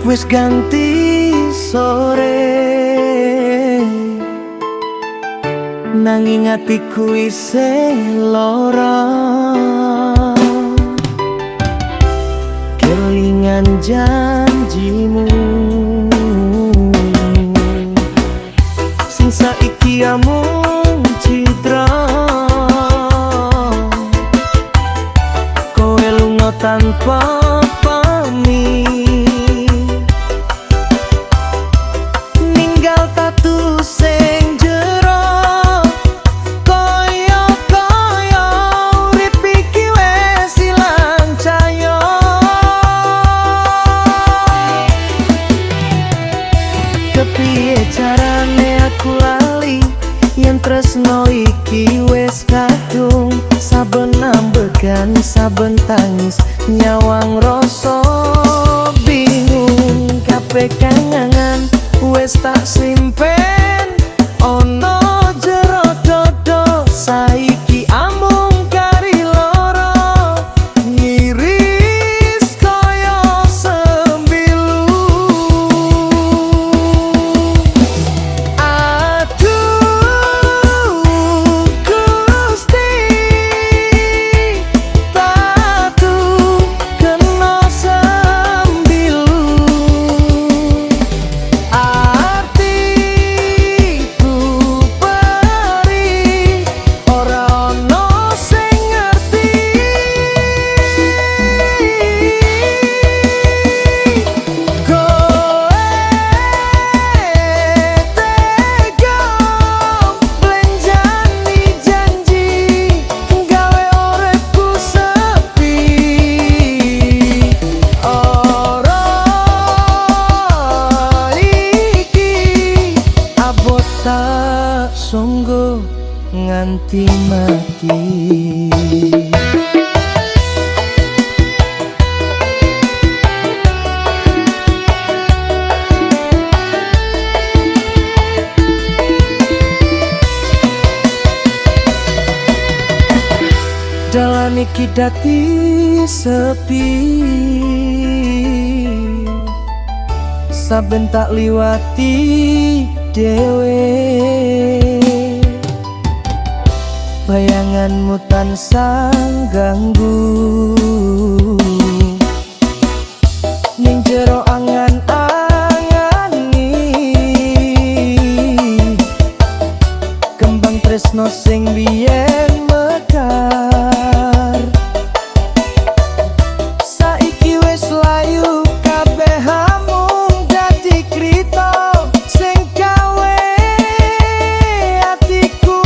Wis ganti sore, nanging atiku isih lara. Kelingan janjimu sing saiki amung citra. Kowe lunga tanpa pamit, ninggal tatu sing jero. Kaya kaya urip iki wis ilang cahya. Kepiye carane aku lali yen tresno iki wis kadung? Saben ambegan, saben tangis, nyawang rasa bingung. Kabeh kenangan wis tak simpen ana jero dodo, saiki amung kari loro, ngiris kaya sembilu. Aduh Gusti, tatu kena sembilu. Atiku perih, ora ono sing ngerti. Kowe tega mblenjani janji, gawe uripku sepi. Ora iki abot tak sungguh nganti mati. Dalan iki dadi sepi, saben tak liwati dhewe, bayanganmu tansah ganggu ning jero angan-angan. Kembang tresno sing biyen mekar, saiki wis layu kabeh amung dadi crita sing gawe atiku.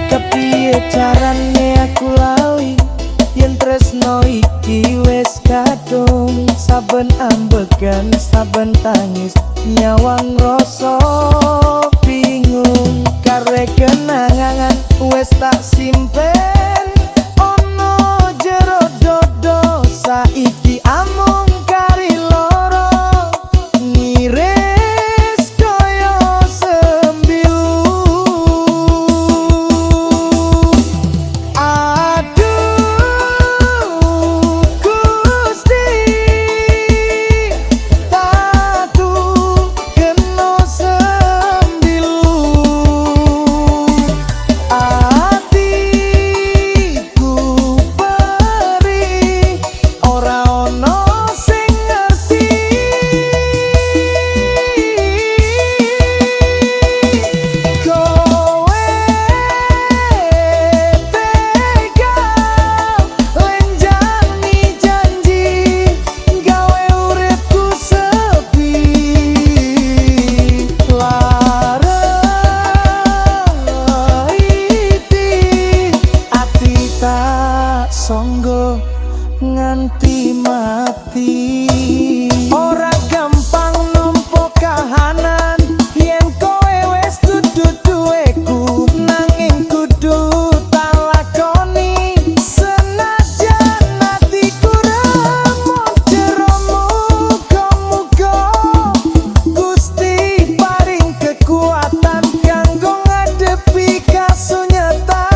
Kepiye carane aku lali yen tresno iki wis kadung? Saben ambegan, saben tangis, nyawang rasa bingung. Kare kenangan wis tak simpen ana jero dodo, saiki amung kari loro, ngiris kaya sembilu. Aduh Gusti, tatu kena sembilu. Atiku perih, ora ono sing ngerti. Kowe tega mblenjani janji, gawe uripku sepi. Lara iti ati tak songgo nganti mati. Ora gampang nampa kahanan yen kowe wis dudu duweku, nanging kudu tak lakoni senajan atiku remuk jero. Muga-muga Gusti paring kekuatan kanggo ngadepi kasunyatan.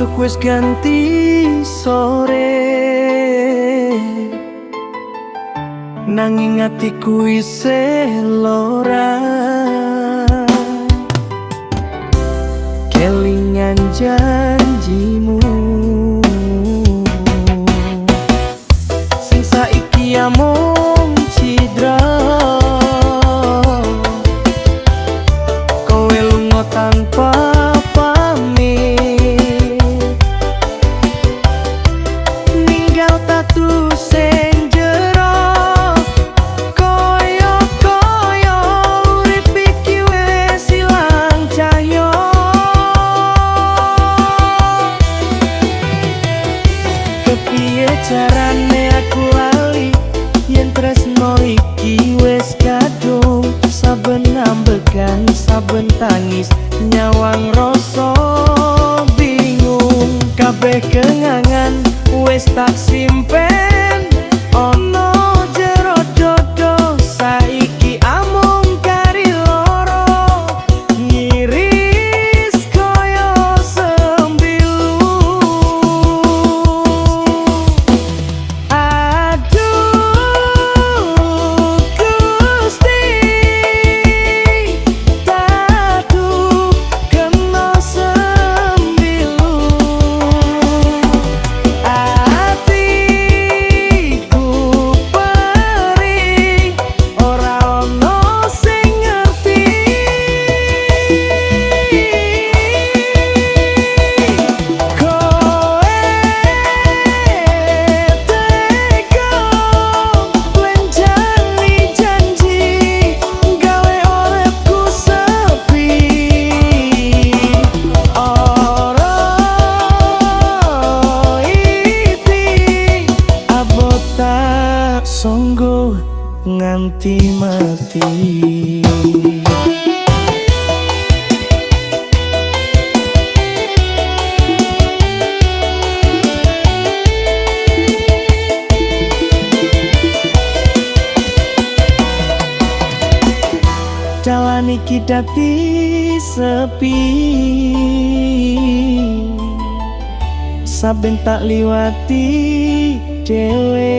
Esuk wis ganti sore, nanging atiku isih lara. Kelingan janjimu sing saiki amung cidra. Kowe lunga tanpa pamit, ninggal tatu sing jero. Koyo koyo urip iki wis ilang cahya. Kepiye carane aku lali yen tresno iki wis kadung? Saben ambekan, saben tangis, nyawang rasa bingung. Kabeh kenangan wis tak simpen ana jero dodo, saiki amung kari loro, ngiris koyo sembilu. Aduh Gusti, tatu kena sembilu. Atiku perih, ora ono sing ngerti. Kowe tega nglenjani janji, gawe uripku sepi. Ora iti abot tak songgo nganti mati. Dalan iki dadi sepi, saben tak liwati dhewe,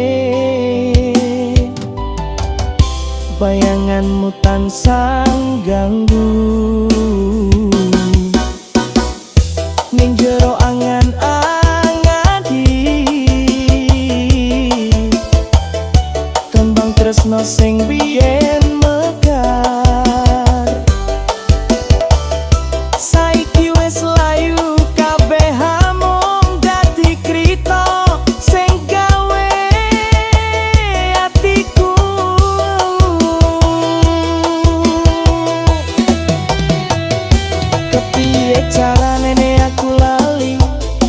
bayanganmu tansah ganggu ning jero angan-angan. Kembang tresno sing biyen mekar, saiki wis layu kabeh, amung dadi crita sing gawe atiku. Kepiye carane aku lali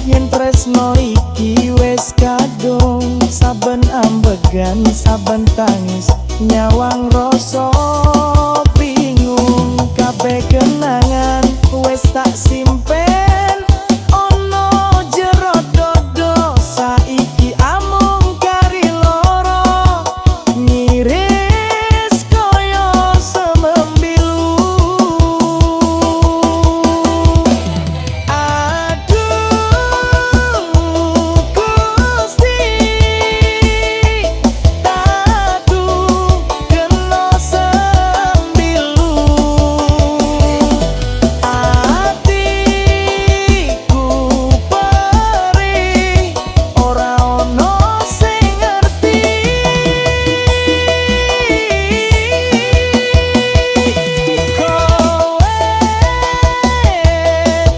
yen tresno iki wis kadung? Saben ambegan, saben tangis, nyawang rasa bingung. Kabeh kenangan wis tak simpen ana jero dodo, saiki amung kari loro, ngiris koyo semembilu. Aduh Gusti, tatu kena sembilu. Atiku perih, ora ono sing ngerti. Kowe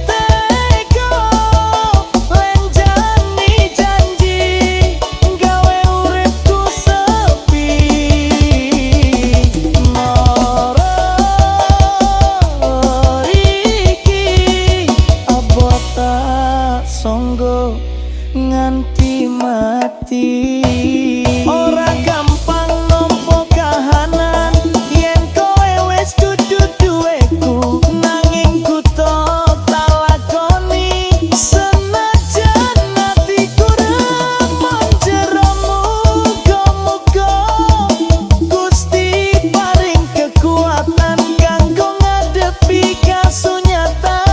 tega nglenjani janji, gawe uripku sepi. Moro iki abot tak songgo nganti mati. Ora gampang nampa kahanan yen kowe wis dudu duweku, nanging kudu tak lakoni senajan atiku remang jero. Muga-muga Gusti paring kekuatan kanggo ngadepi kasunyatan.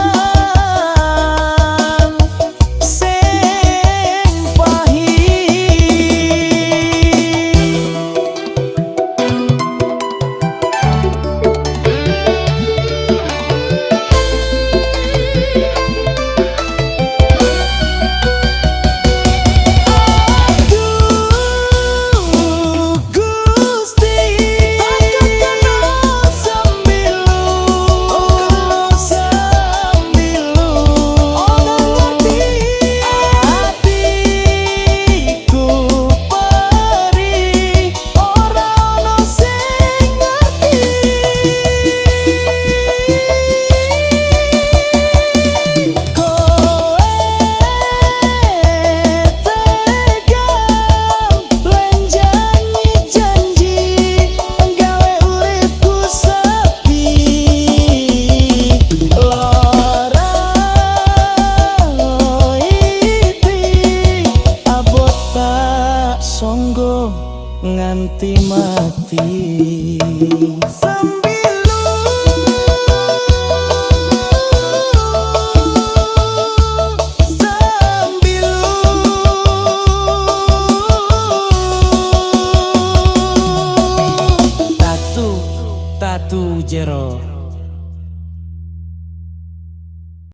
Nganti mati.